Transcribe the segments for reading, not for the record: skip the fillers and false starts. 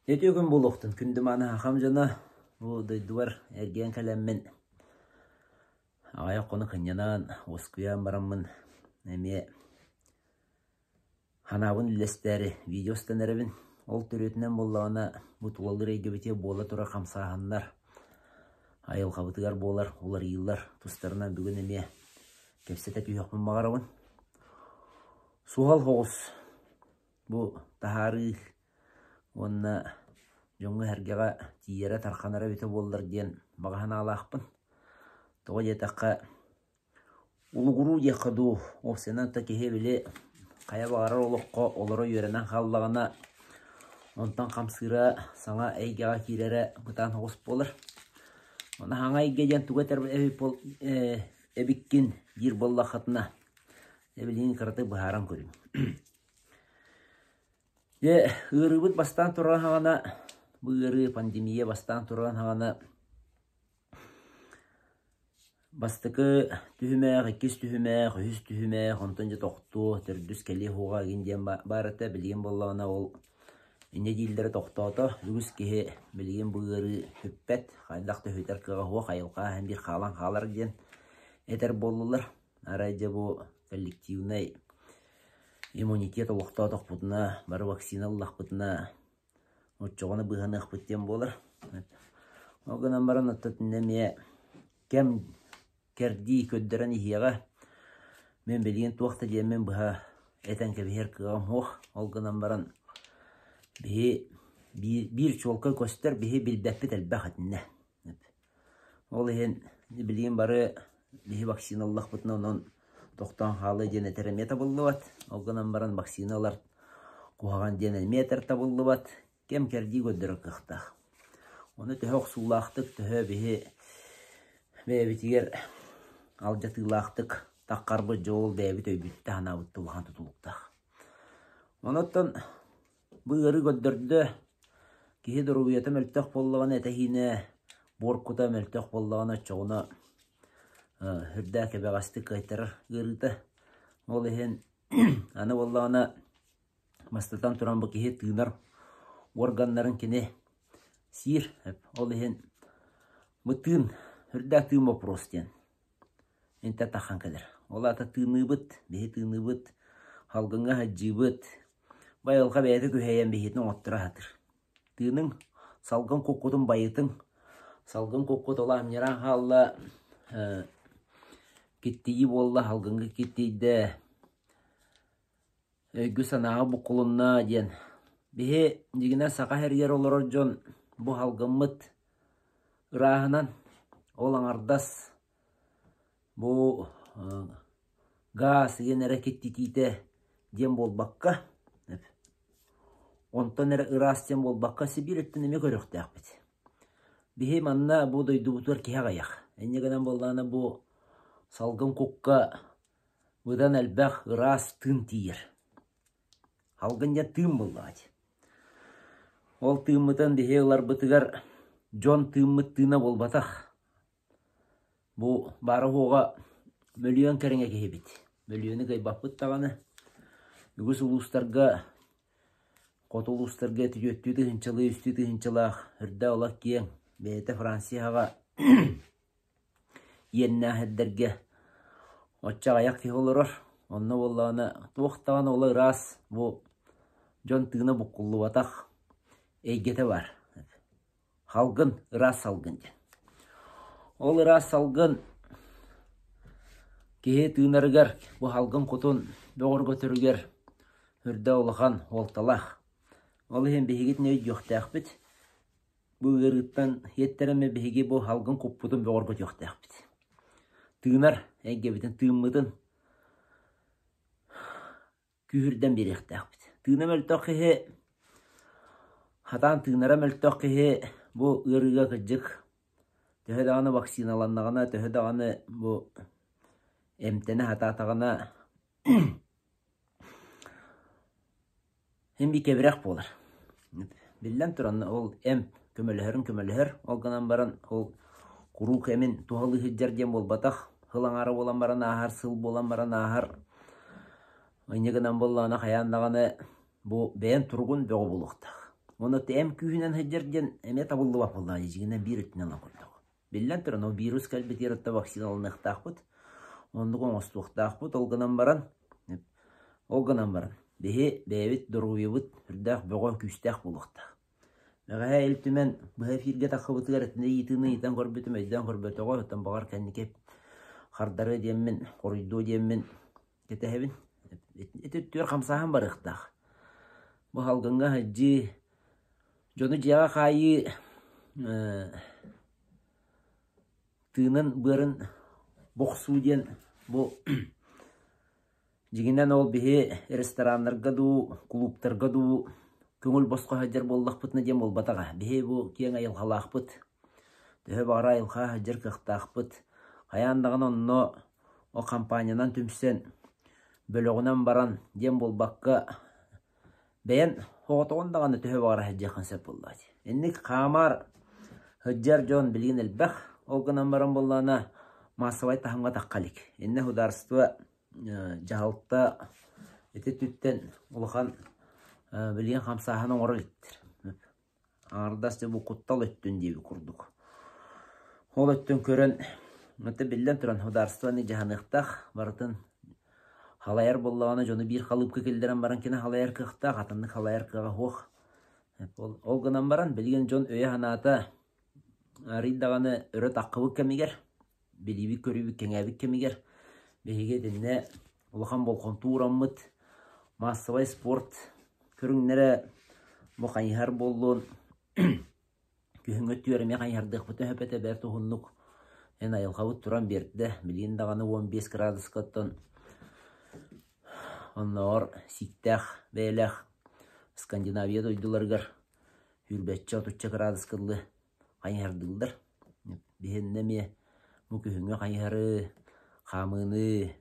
Үтүө күн буолуохтун, күндү мааны хахам дьоно, бу дойдубар эргийэн кэлэммин аҕыйах хонук ынньанан, уоскуйан бараммын эмиэ санаабын үллэстээри видео устан эрэбин. Ол төрүөтүнэн буоллаҕына, бу тулалыыр эйгэбитигэр буола турар хамсааһыннар, айылҕабытыгар буолар уларыйыылар тустарынан бүгүн эмиэ кэпсэтэ түһүөхпүн баҕарабын. Суһал соҕус бу таһаарыы уонна дьоҥҥо-сэргэҕэ тиийэрэ, тарханара эбитэ буоллар диэн баҕа санаалаахпын. Тоҕо диэтэххэ, улугуруу диэххэ дуу, уопсайынан да киһи били хайа баҕарар олоххо олоро үөрэнэн хааллаҕына, онтон хамсыыра, саҥа эйгэҕэ киирэрэ бытаан соҕус буолар. Уонна саҥа эйгэ диэн тугу этэр эбиккин диир буоллаххытына, билигин кыратык быһааран көрүҥ. Дьэ, ыарыыбыт бастаан турар саҕана, бу ыарыы, пандемия бастаан турар саҕана бастакы түһүмэх, иккис түһүмэх, үһүс түһүмэх, онтон дьэ тохтуо, төрдүс кэлиэ суоҕа игин диэн баар этэ. Билигин буоллаҕына ол инньэ дииллэрэ тохтоото. Үгүс киһи билигин бу ыарыы сүппэт, хайдах да сүтэр кыаҕа суох, айылҕа ааһан биир хаалан хаалар диэн этэр буоллулар. Арай дьэ бу коллективнай иммунитет олохтоотохпутуна, бары вакцина ыллахпытына, оччоҕуна быыһаныахпыт диэн буолар. Ол гынан баран оттон эмиэ кэм кэрдии көрдөрөн иһиэҕэ. Мин билигин туох да диэммин быһа этэн кэбиһэр кыаҕым суох. Ол гынан баран биһи биир чуолкай көстөр, биһи билбэппит элбэх итиннэ. Ол иһин билигин бары биһи вакцина ыллахпытына онон тохтоон хаалыа диэн этэр эмиэ табыллыбат. Ол гынан баран вакцина ылар куһаҕан диэн эмиэ этэр табыллыбат. Кэм-кэрдии көрдөрөр кыахтаах. Ону төһө охсуулаахтык, төһө биһи бэйэбитигэр алдьатыылаахтык таххарбыт дьэ ол бэйэбит өйбүттэ-санаабыт улахан тутулуктаах. Онон Бу ыарыы көрдөрдө, киһи доруобуйата мөлтөх буоллаҕына этэһиинэ, буор кута мөлтөх буоллаҕына оччоҕуна сүрдээх кэбэҕэстик кыайтарар ыарыыта. Ол иһин аны буоллаҕына бастатан туран бу киһи тыынар уорганнарын кини сиир. Ол иһин бу тыын, сүрдээх тыын боппуруос диэн интэ таххан кэлэр. Ол аата тыыныыбыт, биһи тыыныыбыт, салгыҥҥа сылдьыыбыт, Бу айылҕа бэйэтэ күһэйэн биһиэтин оҥотторо сатыыр. Тыыныҥ, салгын куккутун байытыҥ, салгын куккут ол амньыраан хаалла, киттийии буолла, салгыҥҥа киттийдэ, өйгө-санааҕа буккулунна диэн. Биһи дьиҥинэн саха сиригэр олорор дьон бу салгыммыт ырааһынан, ол аҥардас бу гаас диэн эрэ киттитиитэ диэн буолбакка, онтон эрэ ыраас диэн буолбакка, Сибиир өттүн эмиэ көрүөхтээхпит. Биһи манна бу дойдубутугар киһи аҕыйах. Инньэ гынан буоллаҕына бу салгын кукка быдан элбэх ыраас тыын тиийэр. Салгын диэн тыын буоллаҕа дии. Ол тыыммытын биһи ыларбытыгар дьон тыыммыт тыына буолбатах. Бу баара-суоҕа мөлүйүөн кэриҥэ киһибит. Мөлүйүөнү кыайбаппыт даҕаны. Үгүс улуустарга, хоту улуустарга түөртүү тыһыынчалыы, үстүү тыһыынчалаах үрдэ олох киэҥ. Бэйэтэ Францияҕа иэннээх эрдэргэ оччо аҕыйах киһи олорор. Онно буоллаҕына туох даҕаны ола ыраас бу дьон тыына буккуллубатах эйгэтэ баар. Халгын, ыраас салгын диэн. Ол ыраас салгын киһи тыынарыгар, бу салгын кутун бөҕөргөтөрүгэр үрдэ улахан суолталаах. Ол иһин биһигитин өйдүөхтээхпит. Бу ыарыыттан иэттэрэммит биһиги бу салгын куппутун бөҕөргөтүөхтээхпит. Тыынар эйгэбитин, тыыммытын күүһүрдэн биэриэхтээхпит. Тыына мөлтөх киһи, хатаан тыынара мөлтөх киһи бу ыарыыга кырдьык төһө даҕаны вакциналаннаҕына, төһө даҕаны бу эмтэнэ сатаатаҕына син биир кэбирэх буолар. Биллэн туран, ол эмп көмөлөһөрүн көмөлөһөр, ол гынан баран ол куруук эмин туһалыы сылдьар диэн буолбатах. Сыл аҥаара буолан баран ааһар, сыл буолан баран ааһар. Инньэ гынан буоллаҕына хайаан даҕаны бу бэйэн туругун бөҕө буолуохтаах. Уонна эм күүһүнэн сылдьар диэн эмиэ табыллыбат буоллаҕа дьиҥинэн биир өттүнэн ылан көрдөх. Биллэн туран, ол вирус кэлбитигэр отто вакцина ылыныахтаахпыт, оннук оҥостуохтаахпыт. Ол гынан баран, ол гынан баран, биһи бэйэбит доруобуйабыт үрдээх бөҕө күүстээх буолуохтаах. Бэҕэһээ Ил Түмэн быһа эфиргэ таххыбытыгар итини ыйытыыны ыйытан көрбүтүм, өйдөөн көрбөтөҕө, оттон баҕар кэнники хардарыа диэммин, хоруйдуо диэммин кэтэһэбин. Ити өттүгэр хамсааһын барыахтаах. Бу салгыҥҥа сылдьыы, дьону дьиэҕэ хаайыы тыынын, быарын бохсуу диэн бу дьиҥинэн ол биһи рестораннарга дуу, кулууптарга дуу көҥүл босхо сылдьар буоллахпытына диэн буолбатаҕа. Биһи бу киэҥ айылҕалаахпыт, төһө баҕарар айылҕа сылдьар кыахтаахпыт. Хайаан даҕаны онно ол хампаанньанан түмсэн, бөлөҕүнэн баран диэн буолбакка, бэйэн оҕотоҕун даҕаны төһө баҕарар сылдьыаххын сөп буоллаҕа дии. Инник хаамар сылдьар дьон билигин элбэх. Ол гынан баран буоллаҕына маассабай таһымҥа тахха илик. Иннэ государство дьаһалта ити өттүттэн улахан билигин хамсааһын оҥорор иликтэр. Аҥардас дьэ бу куттал өттүн диэбит курдук. Ол өттүн көрөн, это биллэн туран, государствоны дьаһаныахтаах, барытын халайар буоллаҕына дьону биир халыыпка киллэрэн баран кини халайар кыахтаах, атыннык халайар кыаҕа суох. Ол, ол гынан баран, билигин дьон өйө-санаата арый даҕаны өрө таххыбыт кэмигэр, билиибит-көрүүбүт кэҥээбит кэмигэр биһиги итиннэ улахан болҕомто уураммыт маассабай спорт көрүҥнэрэ бу хайыһар буоллун күһүҥҥү өттүгэр эмиэ хайыһардыахпытын сөп этэ бэрт уһуннук эн айылҕабыт туран биэрдэ билигин даҕаны 15 градуска оттон оннооҕор сииктээх бэйэлээх Скандинавия дойдуларыгар сүүрбэччэ отучча градуска дылы хайыһардыыллар. Биһиэннэ эмиэ бу күһүҥҥү хайыһары, хаамыыны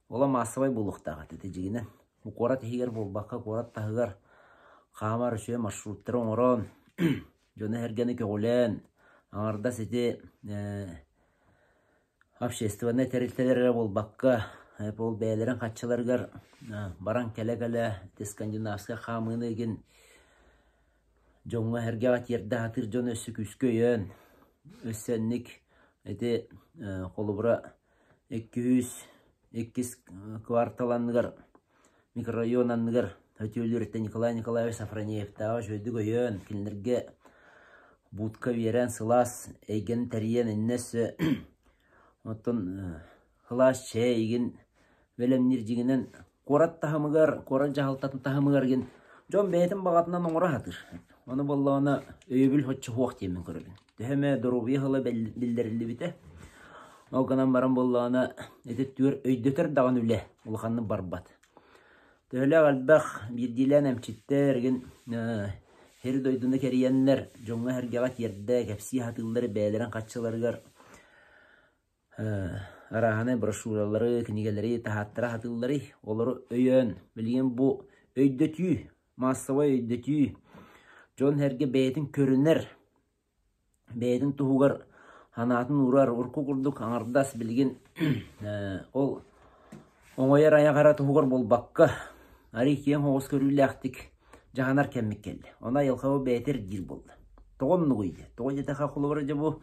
ола маассабай буолуохтаах этэ ити дьиҥинэн. Бу куорат иһигэр буолбакка, куорат таһыгар хаамар үчүгэй маршруттары оҥорон, дьону-сэргэни көҕүлээн, аҥардас ити общественнай тэрилтэлэр эрэ буолбакка, ол бэйэлэрин хаччыларыгар баран кэлэ-кэлэ ити скандинавскай хаамыыны игин дьоҥҥо-сэргэҕэ тиэрдэ сатыыр дьону өссө күүскэ өйөөн, өссө инник ити холобура 202 квартал анныгар микрорайон анныгар Өтүөлүүртэн Николай Николаевич Сафронеевтааҕы үчүгэйдик өйөөн, кинилэргэ будка биэрэн сылаас эйгэни тэрийэн иннэ өссө оттон сылаас чэй игин бэлэмниир дьиҥинэн куорат таһымыгар, куорат дьаһалтатын таһымыгар игин дьон бэйэтин баҕатынан оҥоро сатыыр. Ону буоллаҕына өйөбүл соччо суох диэммин көрөбүн. Төһө эмэ доруобуйа сыла биллэриллибитэ. Ол гынан баран буоллаҕына ити түөр өйдөтөр даҕаны үлэ улаханнык барбат. Төһөлөөх элбэх биирдиилээн эмчиттэр игин сир дойдуну кэрийэннэр дьоҥҥо-сэргэҕэ тиэрдэ, кэпсии сатыыллар бэйэлэрин хаччыларыгар арааһынай брошюралары, кинигэлэри таһааттара сатыылларый, олору өйөөн, билигин бу өйдөтүү, маассабай өйдөтүү, дьон-сэргэ бэйэтин көрүнэр, бэйэтин туһугар санаатын уурар, урукку курдук аҥардас билигин ол оҥойор айах эрэ туһугар буолбакка, арыый киэҥ соҕус көрүүлээхтик дьаһанар кэммит кэллэ. Ону айылҕа бэйэтэ ирдиир буолла. Тоҕо оннугуй диye. Тоҕо диэтэххэ холобура дьэ бу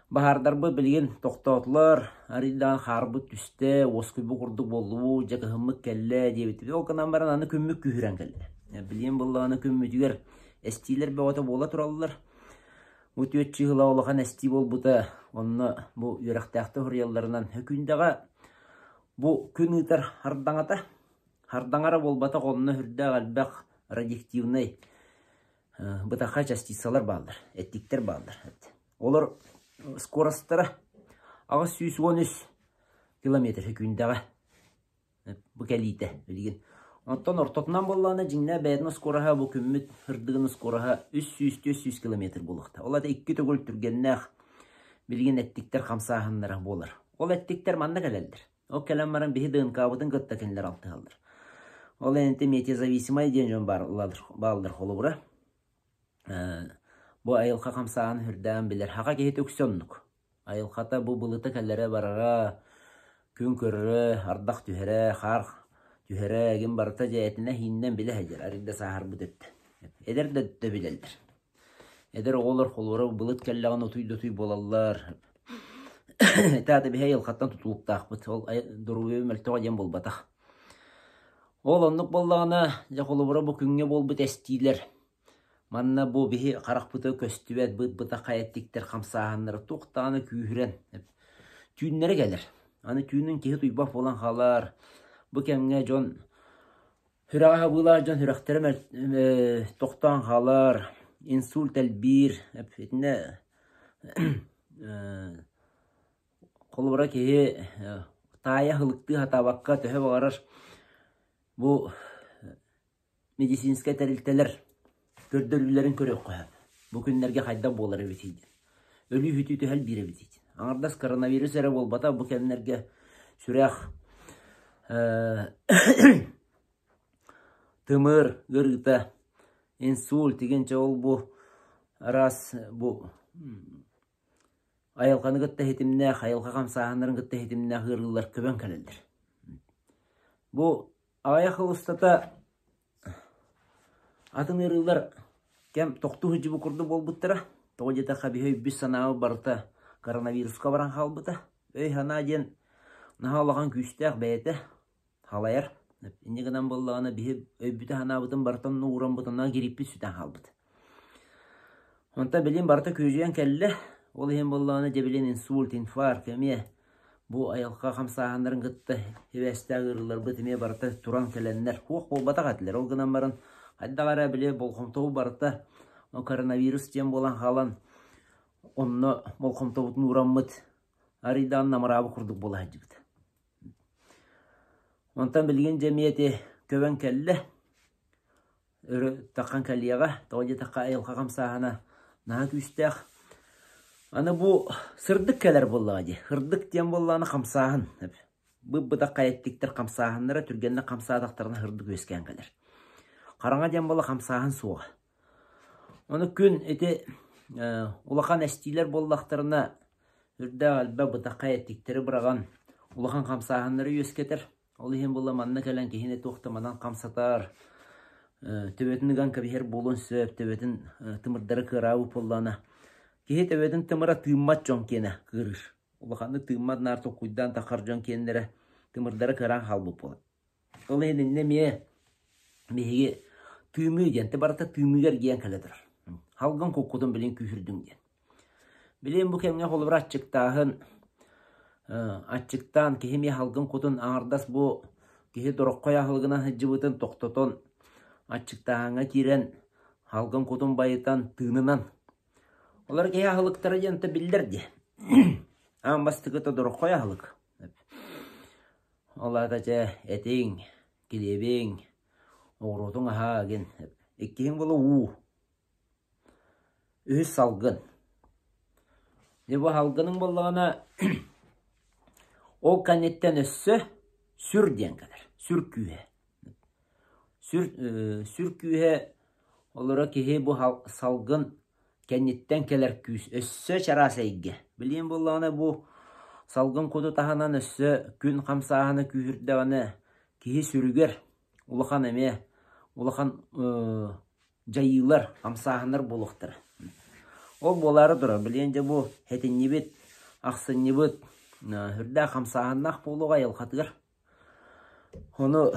баһаардарбыт билигин тохтоотулар, арыйдаан хаарбыт түстэ, уоскуйбут курдук буоллубут, дьэ кыһыммыт кэллэ диэбитибит. Ол гынан баран аны күммүт күүһүрэн кэллэ. Билигин буоллаҕына күммүтүгэр эстиилэр бөҕөтө буола тураллар. Бу түөрт чыыһыла улахан эстии буолбута. Онно бу үөрэхтээхтэр суруйалларынан Өкүндэҕэ бу күн ыытар хардаҥата Хардаҥара буолбатах, онно сүрдээх элбэх радиоактивнай бытархай частицалар бааллар, эттиктэр бааллар. Олор скоростара 813 километр секүндэҕэ бу кэлиитэ билигин. Оттон ортотунан буоллаҕына дьиҥнээх бэйэтин скороһа бу күммүт сырдыгын скороһа 300-400 километр буолуохтаах. Ол аата икки төгүл түргэннээх билигин эттиктэр хамсааһыннара буолар. Ол эттиктэр манна кэлэллэр. Ол кэлэн баран биһи ДНК-бытын кытта кинилэр алтыһаллар. Ол энти метеозависимай диэн дьон бааллар холобура. Бу айылҕа хамсааһын үрдээн билэр. Хаха киһи үксэ оннук. Айылҕата бу былыта кэлэрэ барара, күн көрөрө, ардах түһэрэ, хаар түһэрэ, игин барыта дьээтинэ иһиннэн билэ сылдьар. Арыйда сааһырбыт өттө. Эдэр да өттө билэллэр. Эдэр оҕолор холуора былыт кэллэҕинэ утуй да утуй буолаллар. Ити аата биһи айылҕаттан тутулуктаахпыт. Ол доруобуйа мөлтөҕө диэн буолбатах. Ол оннук буоллаҕына, дьэ холобура бу күҥҥэ буолбут эстиилэр Манна бу биһи харахпытыгар көстүбэт быт-бытах хайаттиктэр хамсааһыннара туох даҕаны күүһүрэн түүннэри кэлэр. Аны түүнүн киһи утуйбат буолан хаалар. Бу кэмҥэ дьон сүрэҕэ хабыылаах дьон сүрэхтэрэ тохтоон хаалар, инсульт элбиир. Итиннэ холобура киһи таайа һылыктыы сатаабакка төһө баҕарар бу медицинскэй тэрилтэлэр көрдөрүүлэрин көрүөххэ сөп. Бу күннэргэ хайдах буолар эбитий диэн. Өлүү-сүтүү түһэл биир эбитий диэн. Аҥардас коронавирус эрэ буолбатах, бу кэмнэргэ сүрэх, тымыр ыарыыта, инсульт игинчэ ол бу араас бу айылҕаны кытта ситимнээх, айылҕа хамсааһыннарын кытта ситимнээх ыарыылар көбөн кэлэллэр. Бу Аҕыйах сыл устата атын ыарыылар кэм тохтуу сылдьыбыт курдук буолбуттара. Тоҕо диэтэххэ, биһи өйбүт-санаабыт барыта коронавируска баран хаалбыта. Өй-санаа диэн наһаа улахан күүстээх бэйэтэ халайар. Инньэ гынан буоллаҕына, биһи өйбүтэ-санаабытын барыта онно уураммыт, онно гриппит сүтэн хаалбыт. Онтон билигин барыта күөдьүйэн кэллэ. Ол иһин буоллаҕына, дьэ билигин инсульт, инфаркт эмиэ бу айылҕа хамсааһыннарын кытта сибээстээх ыарыыларбыт эмиэ барыта туран кэлэннэр суох буолбатах этилэр. Ол гынан баран хайдах эрэ били болҕомтобут барыта коронавирус диэн буолан хаалан онно болҕомтобутун уураммыт арыйдаан намыраабыт курдук буола сылдьыбыт. Онтон билигин дьэ эмиэ ити көбөн кэллэ. Өрө таххан кэлиэҕэ, тоҕо диэтэххэ айылҕа хамсааһына наһаа күүстээх. Аны бу сырдык кэлэр буоллаҕа дии. Сырдык диэн буоллаҕына хамсааһын. Бып-бытах хайаттиктэр хамсааһыннара түргэнник хамсаатахтарына сырдык үөскээн кэлэр. Хараҥа диэн буолла хамсааһын суоҕа. Ону күн ити улахан эстиилэр буоллахтарына үрдээх элбэх бытаххай эттиктэри быраҕан улахан хамсааһыннары үөскэтэр. Ол иһин буолла манна кэлэн киһини туох да манан хамсатар, төбөтүн ыган кэбиһэр буолуон сөп, төбөтүн тымырдара кыараабыт буоллаҕына, киһи төбөтүн тымыра тыыммат дьон киэнэ кыырыыр. Улаханнык тыыммат наар толкуйдаан таххар дьон киэннэрэ тымырдара кыараан хаалбыт буолар. Ол иһин иннэ эмиэ биһиги тыыныы диэн, барыта тыыныыга эргийэн кэлэ турар. Халгын куккутун билин күүһүрдүҥ диэн. Билигин бу кэмҥэ холобура аччыктааһын, аччыктаан киһи эмиэ салгын кутун аҥардас бу киһи дороххой аһылыгынан сылдьыбытын тохтотон, аччыктааһыҥҥа киирэн салгын кутун байытан тыынынан. Олор киһи аһылыктара диэн то биллэр дии. Аан бастакыта дороххой аһылык. Ол аата чэ этиҥ, килиэбиҥ, оҕуруотуҥ аһаа гин. Иккиһиҥ буола уу. Үһүс салгын. Дьэ бу салгыныҥ буоллаҕына ол кэнниттэн өссө сүр диэн кэлэр. Сүр күүһэ. Сүр, сүр күүһэ олоро киһи бу салгын кэнниттэн кэлэр күүс өссө чараас эйгэ. Билигин буоллаҕына бу салгын куту таһынан өссө күн хамсааһына күүһүрдэҕинэ киһи сүрүгэр улахан эмиэ улахан дьайыылар, хамсааһыннар буолуохтара. Ол буолаары турар, билигин дьэ бу сэтинньибит, ахсынньыбыт сүрдээх хамсааһыннаах буолуоҕа айылҕатыгар. Ону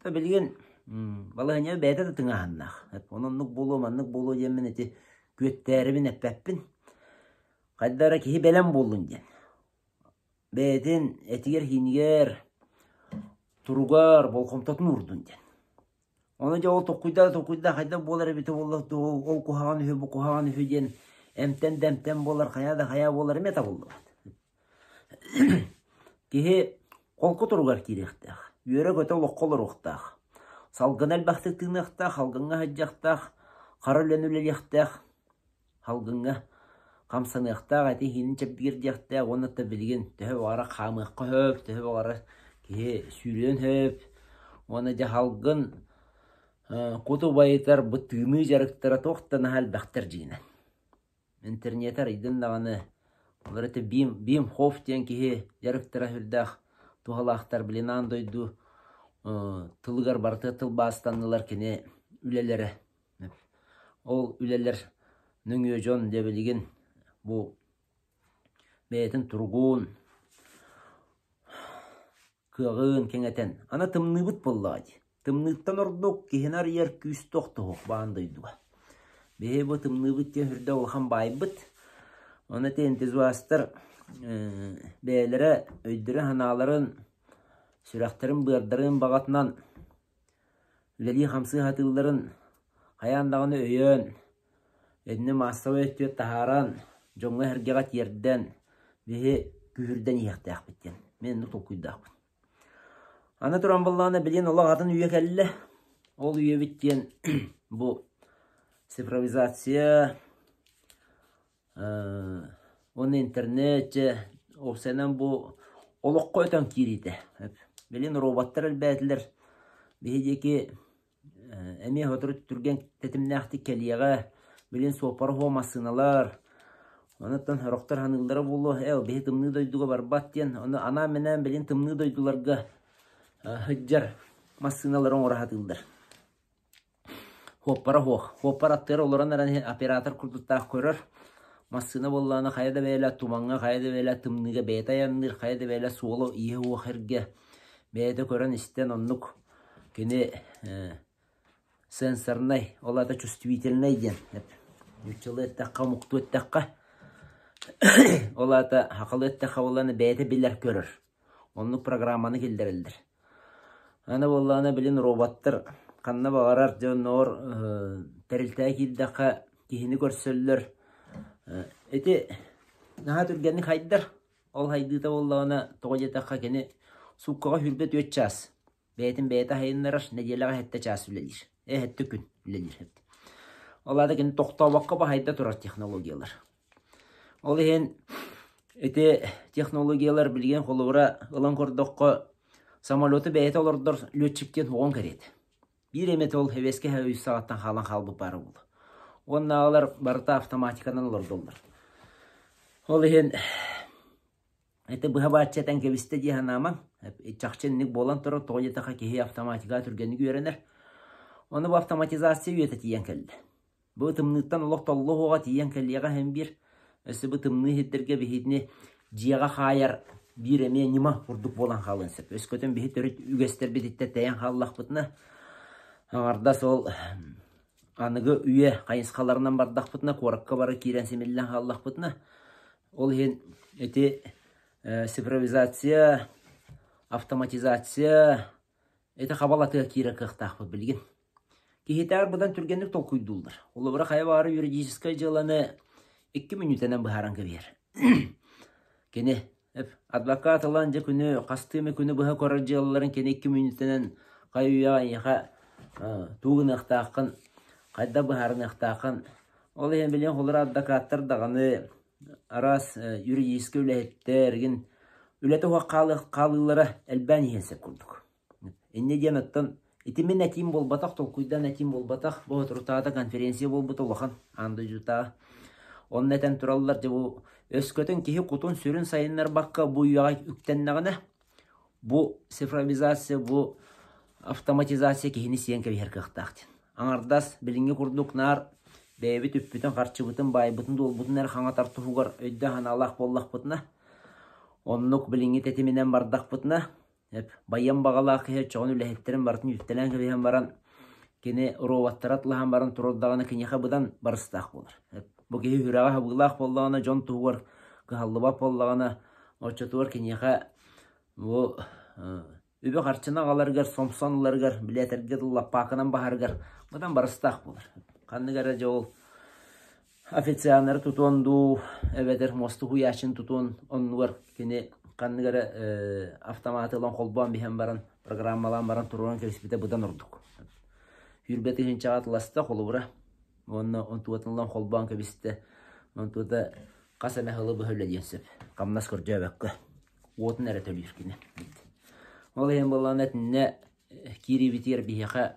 билигин балаһыанньа бэйэтэ да тыҥааһыннаах. Ону оннук буолуо, маннык буолуо диэммин ити күөттээрибин эппэппин. Хайда эрэ киһи бэлэм буоллун диэн. Бэйэтин этигэр-сиинигэр, туругар болҕомтотун уурдун диэн. Ону дьэ ол толкуйдаа толкуйдаа хайдах буолар эбитэ буолла дуу, ол куһаҕан үһү, бу куһаҕан үһү диэн эмтэн да эмтэн буолар, хайа да хайа буолар эмиэ табыллыбат. Киһи холку туругар киириэхтээх, үөрэ-көтө олоххо олоруохтаах, салгына элбэхтик тыыныахтаах, салгыҥҥа сылдьыахтаах, хара үлэни үлэлиэхтээх. Салгыҥҥа хамсаныахтаах, этин-сиинин чэбдигирдиэхтээх уонна да билигин төһө баҕарар хаамыахха сөп, төһө баҕарар киһи сүүрүөн сөп уонна дьэ салгын куту байытар бу тыыныы дьарыктара туох да наһаа элбэхтэр дьиҥинэн. Интернети арыйдын даҕаны олор ити Бим, Бим Хоф диэн киһи дьарыктара сүрдээх туһалаахтар. Билин аан дойду тылыгар барыта тылбаастаннылар кини үлэлэрэ. Ол үлэлэр нөҥүө дьон дьэ билигин бу бэйэтин туругун, кыаҕын кэҥэтэн, аны тымныыбыт буоллаҕа дии. Тымныыттан ордук киһини арыйар күүс тохтоһуох баан дойдуга. Биһи бу тымныыбыт диэн сүрдээх улахан баайбыт. Ону ити энтузиастар бэйэлэрэ өйдөрүн-санааларын, сүрэхтэрин-быардарын баҕатынан үлэлии-хамсыы сатыылларын хайаан даҕаны өйөөн, итини маассабай өттүгэр таһааран, дьоҥҥо-сэргэҕэ тиэрдэн, биһи күүһүрдэн иһиэхтээхпит диэн мин оннук толкуйдаахпын. Аны туран буоллаҕына билигин олох атын үйэ кэллэ. Ол үйэбит диэн бу цифровизация, уонна интернет дьэ уопсайынан бу олоххо өтөн киириитэ. Билигин роботтар элбээтилэр. Биһи диэки эмиэ сотору түргэн тэтимнээхтик кэлиэҕэ. Билигин суоппара суох массыыналар, онуттан сорохтор саныыллара буолуо, ээ биһи тымныы дойдуга барбат диэн. Ону анаан-минээн билигин тымныы дойдуларга сылдьар массыыналары оҥоро сатыыллар. Хуоппара суох. Хуоппар аттыгар олорон эрэн оператор курдуктаах көрөр. Массыына буоллаҕына хайа да бэйэлээх тумаҥҥа, хайа да бэйэлээх тымныыга бэйэтэ айанныыр, хайа да бэйэлээх суола-ииһэ суох эргэ бэйэтэ көрөн-истэн оннук кини сенсорнай, ол аата чувствительнай диэн нууччалыы эттэххэ, омуктуу эттэххэ ол аата сахалыы эттэххэ буоллаҕына бэйэтэ билэр көрөр. Оннук программаны киллэрэллэр. Аны буоллаҕына билин роботтар ханна баҕарар дьонноор тэрилтэҕэ киирдэххэ киһини көрсөллөр. Ити наһаа түргэнник хайдар. Ол хайдыыта буоллаҕына тоҕо диэтэххэ кини сууккаҕа 24 чаас бэйэтин бэйэтэ сайыннарар, нэдиэлэҕэ сэттэ чаас үлэлиир. Сэттэ күн үлэлиир. Ол аата кини тохтообокко баһайда турар технологиялар. Ол иһин ити технологиялар билигин холобура ылан көрдөххө самолету бэйэтэ олордор летчик диэн оҕон кэриэтэ. Биир эмэтэ ол эбиэскэ үс саҕаттан хаалан хаалбыт баара буолуо. Уоннааҕылар барыта автоматиканан олордоллор. Ол иһин ити быһа бааччы этэн кэбистэ дии санаамаҥ. Чахчы инник буолан турар, тоҕо диэтэххэ киһи автоматикаҕа түргэнник үөрэнэр. Ону бу автоматизация үйэтэ тиийэн кэллэ. Бу тымныыттан олох толло уоҕа тиийэн кэлиэҕэ иһин биир. Өссө бу тымныы иһиттэргэ биһигини дьиэҕэ хаайар биир эмиэ ньыма курдук буолан хаалыан сөп. Өскөтүн биһи төрүт үгэстэрбититтэн тэйэн хааллахпытына, аҥардас ол аныгы үйэ хайысхаларынан бардахпытына, куоракка бары киирэн симиллэн хааллахпытына, ол иһин ити цифровизация, автоматизация ити хабалатыгар киирэр кыахтаахпыт билигин. Киһитээр быдан түргэнник толкуйдууллар. Холобура, хайа баҕарар юридическай дьыаланы 2 мүнүүтэнэн быһааран кэбиһэр. Кини адвокат ылан дьэ күнү хастыы эмэ күнү быһа көрөр дьыалаларын кини 2 мүнүүтэнэн хайа үйэҕэ эйиэхэ тугу гыныахтааххын, хайдах быһаарыныахтааххын. Ол иһин билигин холобура адвокаттар даҕаны араас юридическай үлэһиттэр игин үлэтэ суох хаалыылара элбээн иһиэн сөп курдук. Инньэ диэн оттон ити мин этиим буолбатах, толкуйдаан этиим буолбатах, бу соторутааҕыта конференция буолбута улахан аан дойдутааҕы. Онно этэн тураллар, дьэ бу өскөтүн киһи кутун-сүрүн сайыннарбакка бу үйэҕэ үктэннэҕинэ, бу цифровизация, бу автоматизация киһини сиэн кэбиһэр кыахтаах диэн. Аҥардас билиҥҥи курдук наар бэйэбит үппүтүн, харчыбытын, баайбытын-дуолбутун эрэ хаҥатар туһугар өйдөөх-санаалаах буоллахпытына, оннук билиҥҥи тэтиминэн бардахпытына, Байыан баҕалаах киһи оччоҕуна үлэһиттэрин барытын үүттэлээн кэбиһэн баран, кини роботтары атылаһан баран турардаҕына киниэхэ быдан барыстаах буолар. Бу киһи сүрэҕэ хабыылаах буоллаҕына, дьон туһугар кыһаллыбат буоллаҕына, оччотугар киниэхэ бу үбү-харчыны аҕаларыгар, сомсон ыларыгар, билээтэргэ дылы лаппаакынан баһарыгар быдан барыстаах буолар. Ханнык эрэ дьэ ол официаннары тутуон дуу, эбэтэр муоста уһуйааччыны тутуон оннугар кини ханнык эрэ автоматы ылан холбоон биһэн баран, программалаан баран туруоран кэбиспитэ быдан ордук. 20 тыһыынчаҕа атыласта холобура уонна онтугатын ылан холбоон кэбистэ. Онтута хас эмэ сылы быһа үлэлиэн сөп. Хамнас көрдөөбөккө. Уотун эрэ төлүүр кини. Ол иһин буоллаҕына итиннэ киириибитигэр биһиэхэ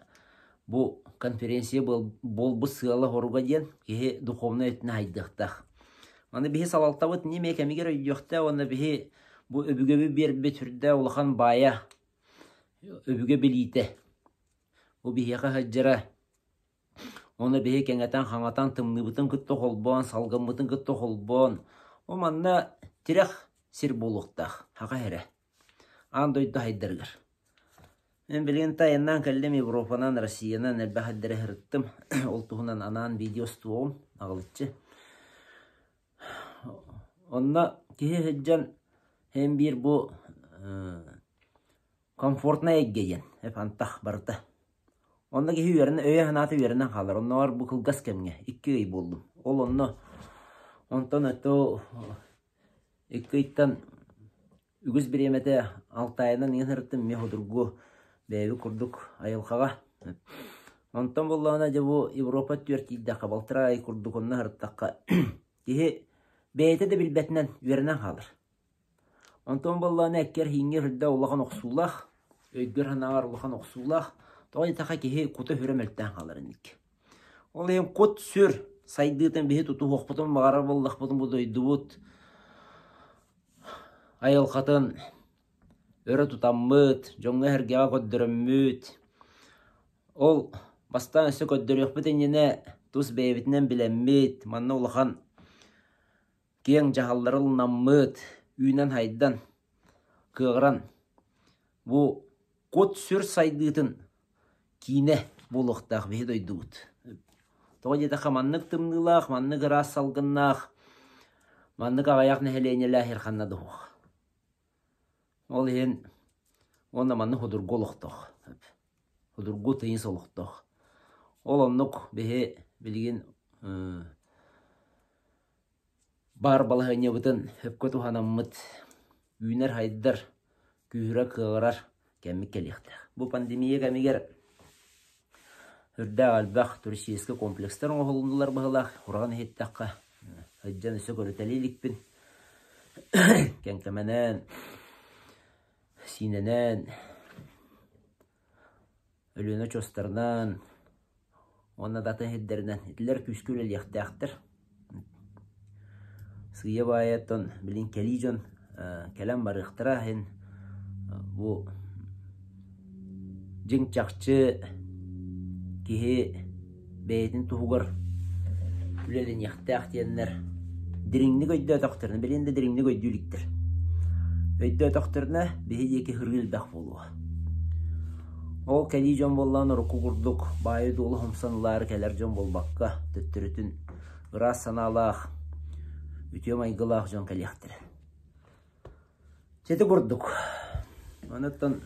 бу конференция буолбут сыала-соруга диэн киһи духовнай өттүнэн хайдыахтаах. Аны биһи салалтабыт эмиэ кэмигэр өйдүөхтээх уонна биһи бу өбүгэбит биэрбит сүрдээх улахан баайа, өбүгэ билиитэ. Бу биһиэхэ сылдьара. Ону биһи кэҥэтэн-хаҥатан, тымныыбытын кытта холбоон, салгыммытын кытта холбоон, ол манна тирэх сир буолуохтаах, хаха эрэ. Аан дойду хайдарыгар. Мин билигин айаннаан кэллим Европанан, Россиянан элбэх сирдэри сырыттым. Ол туһунан анаан видео устуоҕум, аҕылыччы. Онно киһи сылдьан һин биир бу комфортнай эйгэ диэн антах барыта. Онно киһи үөрэнэ, өйө-санаата үөрэнэн хаалар. Оннооҕор бу кылгас кэмҥэ 2 ый буоллум. Ол онно онтон это 2 ыйтан үгүс бириэмэтэ Алтайынан иҥэн сырыттым, эмиэ судургу бэйэбит курдук айылҕаҕа. Онтон буоллаҕына дьэ бу Европа өттүгэр тиийдэххэ балтараа ый курдук онно сырыттахха киһи бэйэтэ да билбэтинэн үөрэнэн хаалар. Онтон буоллаҕына эккэр-ииҥҥэр үрдэ улахан охсуулаах, өйгөр-санааҕар улахан охсуулаах, тоҕо диэтэххэ киһи кута-сүрэ мөлтөөн хаалар инник. Ол иһин кут-сүр сайдыытын биһи тутуһуохпутун баҕарар буоллахпытын бу дойдубут айылҕатын өрө тутаммыт, дьоҥҥо-сэргэҕэ көрдөрөммүт, ол бастаан өссө көрдөрүөхпүт иннинэ тус бэйэбитинэн билэммит, манна улахан киэҥ дьаһаллары ылынаммыт, үүнэн-хайдан, кыаҕыран бу кут-сүр сайдыытын киинэ буолуохтаах биһи дойдубут. Тоҕо диэтэххэ маннык тымныылаах, маннык ыраас салгыннаах, маннык аҕыйах нэһилиэнньэлээх сир ханна да суох. Ол иһин уонна маннык судургу олохтоох, судургу тыйыс олохтоох. Ол оннук биһи билигин Баар балаһыанньабытын сөпкө туһанаммыт, үүнэр-сайдар, күүһүрэр-кыаҕырар кэммит кэлиэхтээх. Бу пандемия кэмигэр үрдээх элбэх туристическай комплекстар оҥоһулуннулар быһыылаах, ураҕан иһиттэххэ, сылдьан өссө көрүтэлии иликпин. Кэҥкэмэнэн, Сиинэнэн, Өлүөнэ очуостарынан уонна да атын сирдэринэн итилэр күүскэ үлэлиэхтээхтэр. Сыыйа-баайа оттон билин кэлии дьон кэлэн барыахтара иһин бу дьиҥ-чахчы киһи бэйэтин туһугар үлэлэниэхтээх диэннэр дириҥник өйдөөтөхтөрүнэ, билигин да дириҥник өйдүү иликтэр. Өйдөөтөхтөрүнэ биһи диэки һырыы элбэх буолуо. Ол кэлии дьон буоллаҕына урукку курдук баайы-дуолу хомсон ылаары кэлэр дьон буолбакка, төттөрүтүн ыраас санаалаах, үтүө майгылаах дьон кэлиэхтэрэ. Чэ ити курдук. Онуттан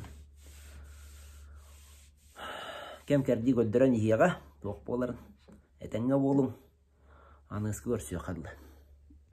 кэм-кэрдии көрдөрөн иһиэҕэ, туох буоларын. Этэҥҥэ буолуҥ, аныгыскы көрсүөххэ дылы.